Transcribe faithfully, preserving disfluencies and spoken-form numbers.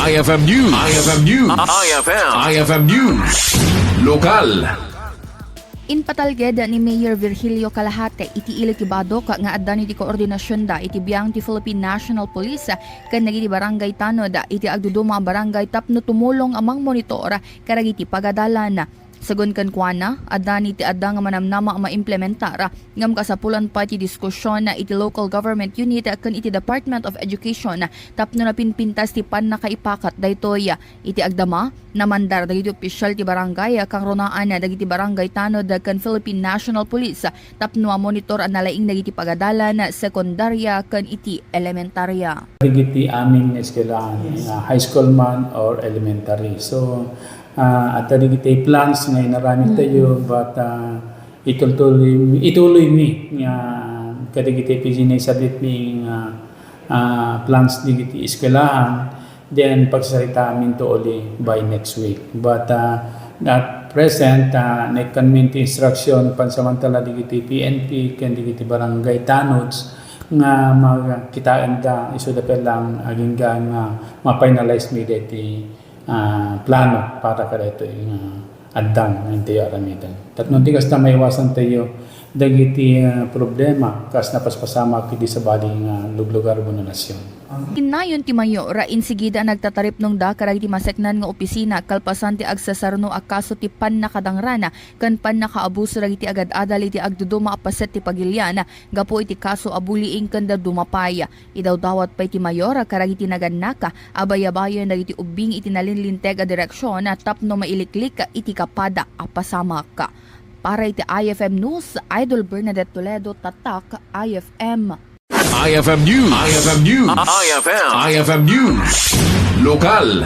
I F M News. I F M News. I F M. I F M News. Lokal. Inpatalged ni Mayor Virgilio Calajate iti ili ti Badoc nga addan iti koordinasionda iti biang ti Philippine National Police ken dagiti barangay tanod iti agduduma a barangay tapno tumulong a mangmonitor kadagiti pagadalan. Sagun kenkuana, adda ni ti adda nga manamnama a maimplementar, ngem kasapulan pay ti diskusion iti local government unit ken iti Department of Education tapno napinpintas ti pannakaipakat daytoy. Iti agdama, namandar dagiti opisyal ti barangay, kangrunaan dagiti barangay tanod ken Philippine National Police tapno a monitor a nalaing dagiti pagadalan sekundarya ken iti elementarya. Dagiti amin nga eskwelahan, ah, high school man or elementary. So, ah, adda dagiti plans nga inaramid tayo, but, ah, itultuloy, ituloy mi nga kadagiti pinaisubmit mi nga, ah, plans dagiti eskwelahan, then pagsasarita amin to uli by next week. But, ah, at present, ah, naikkan mi ti instruction pansamantala dagiti P N P ken dagiti barangay tanods nga makitaenda isu da lang agingga nga ma-finalize mi deti, ah, plano para kadaytoy nga addang nga intayo aramiden. Tapno di kasta maiwasan tayo dagiti, ah, problema kas napaspasamak iti sabali nga luglugar wenno nasion. Innayon ti Mayor, insigida a nagtataripnongda kadagiti maseknan nga opisina kalpasan ti agsasarno a kaso ti pannakadangrana ken pannakaabuso dagiti agad-adal iti agduduma a paset ti pagilian gapu iti kaso a bullying ken dadduma pay. Idawdawat pay ti Mayor kadagiti nagannaka a bayabayen dagiti ubbing iti nalinlinteg a direksion tapno mailiklik iti kapada a pasamak. Para iti I F M News, Idol Bernadette Toledo, Tatak, I F M. I F M News. I F M News. I F M. I F M News. Lokal.